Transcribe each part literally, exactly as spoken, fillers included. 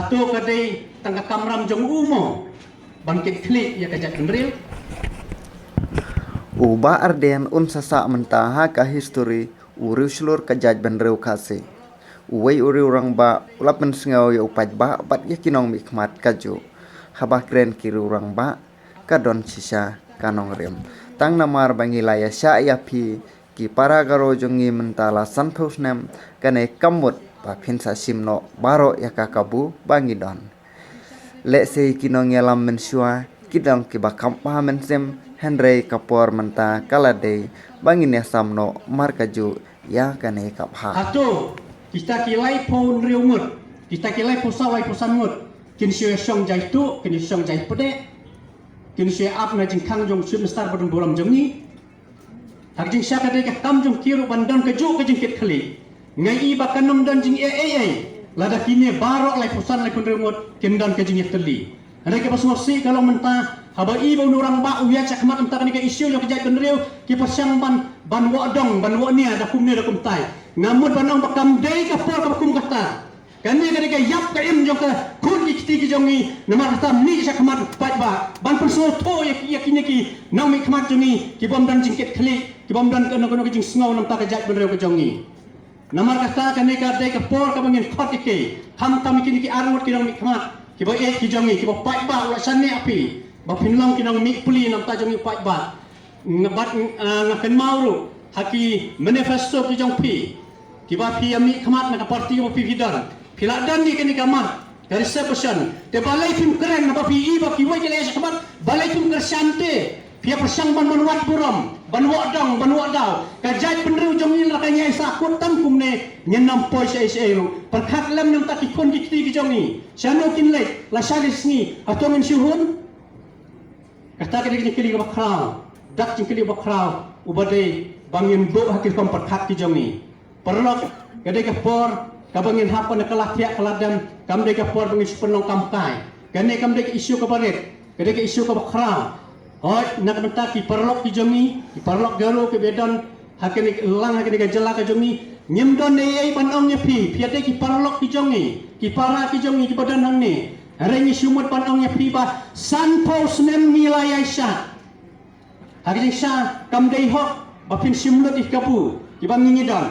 To ka dei tang ka kamram jong u mo ban kit khlieh ïa ka jaitbynriew. U Bah Ardent un sa sah mynta ha ka history u riewshlur ka jaitbynriew Khasi. Uwei u riewrangbah u la pynsngew ïa u paidbah bad ïa ki nongmihkhmat kajuh. Haba kren ki riewrangbah ka don shisha ka nongrim. Tang namar ba ngi la ïashah ïa phi ki para Garo jong ngi mynta la sanphew snem, kane kam mut ba phin sa shim noh baroh ïa ka kabu ba ngi don. Lehse ki nongïalam mynshuwa ki don kiba kham bha mynsiem, hynrei ka por mynta ka la dei ba ngin ïasam noh markajuh ïa kane ka bha. Hato kita ki laiphew hynriew ngut, kita ki laiphew saw, laiphew san ngut kin shu ïashong jaituh, kin shu shong jaipdeh, kin shu ïa ap na jingkhang jong u Chief Minister ba don burom jong ngi? Ha ka jingshisha ka dei ka kam jong ki ruh ban don kajuh ka jingkit khlieh. Nga i ba kan ym don jingeh ei ei lada kine baroh laiphew san, laiphew hynriew ngut kin don ka jingïatylli. Hynrei kaba sngewsih ka long mynta, haba i ba u nongrangbah u ïaid shakhmat mynta kane ka issue jong ka jaitbynriew, ki pyrshang ban, ban wad dong, ban wad nia da kumne da kumtai. Nga mut ban ong ba kam dei ka por kaba kum kata. Kane ka dei ka ïap ka im jong ka khun ki kti ki jong ngi, namar kata mih shakhmat paidbah ban pynsngewthuh ïa ki, ïa kine ki nongmihkhmat jong ngi ki bym don jingkit khlieh, ki bym don kano kano ka jingsngew na ka bynta ka jaitbynriew ka jong ngi. Namar kata kane ka dei ka por kaba ngin khot ïa ki, khamtam ïa kine ki arngut ki nongmihkhmat kiba ïeit ki jong ngi, kiba paidbah u la shaniah ïa phi ba phin long ki nongmihpli na ka bynta jong ngi paidbah. Nga bad, ah, nga kynmaw ruh ha ki manifesto ki jong phi kiba phi ïa mihkhmat na ka party kaba phi, phi don. Phi la don ïa kane ka mat ka reservation. Te balei phim kren haba phi i ba kiwei ki la ïa shakhmat? Balei phim kyrshan te? Phi ïa pyrshang ban, ban wad burom, ban wad dong, ban wad daw. Ka jaitbynriew jong ngi lada ka ïai sahkut tang kumne, ngin ym poi shaei shaei ruh. Pyrkhat lem na ka bynta ki khun ki kti ki jong ngi. Shano kin leit, lashai lashisngi, hato ngin shu hun? Kata ka dei ka jingkylli kaba khraw, dak jingkylli kaba khraw uba dei ba ngin buh ha ki rukom pyrkhat ki jong ngi. Paralok, ka dei ka por kaba ngin hap ban kylla thiah kylla dem, kam dei ka por ba ngin shu pynlong kam kai. Kane kam dei ka issue kaba rit, ka dei ka issue kaba khraw. Hooid, na ka bynta ki paralok ki jong ngi, ki paralok Garo kiba don ha kane ka lang, ha kane ka jylla ka jong ngi, ngim don ei ei ban ong ïa phi, phi ïa dei ki paralok ki jong ngi, ki para ki jong ngi kiba don hangne. Hynrei ngi shu mut ban ong ïa phi ba sanphew snem ngi la ïai shad. Ha ka jingshisha kam dei hok ba phin shim lut ïa ki kabu kiba ngi, ngi don.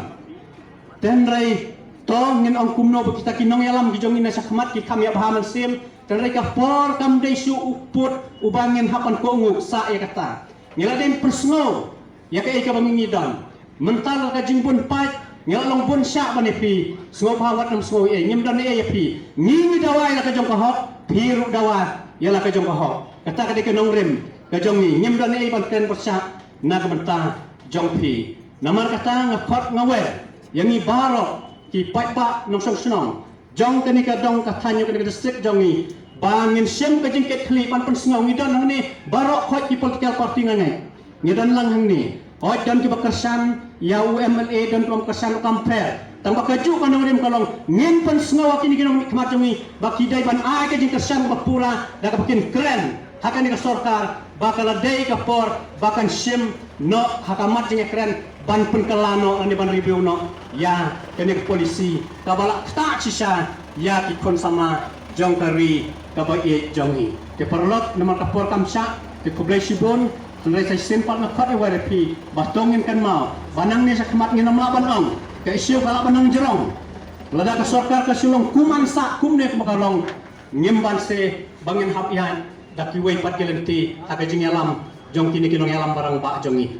Te hynrei to ngin ong kumno ba kita ki nongïalam ki jong ngi na shakhmat ki kham ïa bha mynsiem. Te hynrei ka por kam dei shuh u pud uba ngin hap ban kohnguh, sah ïa kata. Ngi la dei pynsngew ïa kaei kaba ngi, ngi don. Mynta la ka jingbun paid, ngi la long bun shah ban ïa phi. Sngewbha wat nym sngew ei ei, ngim don ei ei ïa phi. Ngi, ngi dawa ïa la ka jong ka hok, phi ruh dawa ïa la ka jong ka hok. Kata ka dei ka nongrim ka jong ngi, ngim don ei ei ban kren pyrshah na ka bynta jong phi. Namar kata nga khot nga wer ïa ngi baroh ki paidbah nongshong shnong jong kane ka dong ka thaiñ, kane ka district jong ngi, ba ngin shim ka jingkit khlieh ban pynsngew. Ngi don hangne baroh khoit ki political party nga ngeit. Ngi don lang hangne. Hooid, don kiba kyrshan ïa u M L A, don kiba kyrshan u kam pher. Tang ba kajuh ka nongrim ka long ngin pynsngew ïa kine ki nongmihkhmat jong ngi ba ki dei ban ai ka jingkyrshan ba pura da kaba kin kren ha kane ka sorkar ba ka la dei ka por ba kan shim noh ha ka mat jingïakren ban pynkylla noh lane ban review noh ïa kane ka policy kaba la ktah shisha ïa ki khun samla jong ka ri kaba ïeit jong ngi. Te paralok, namar ka por kam shah, te khublei shibun. Hynrei sa shisien pat nga khot ïa wer ïa phi ba to ngin kynmaw ba nangne shakhmat ngin ym lah ban ong ka issue ka lah ban nang jrong. Lada ka sorkar ka shu long kum an sah kumne kumba ka long, ngim banse ba ngin hap ïaid da kiwei pat ki lynti ha ka jingïalam jong kine ki nongïalam ba rangbah jong ngi.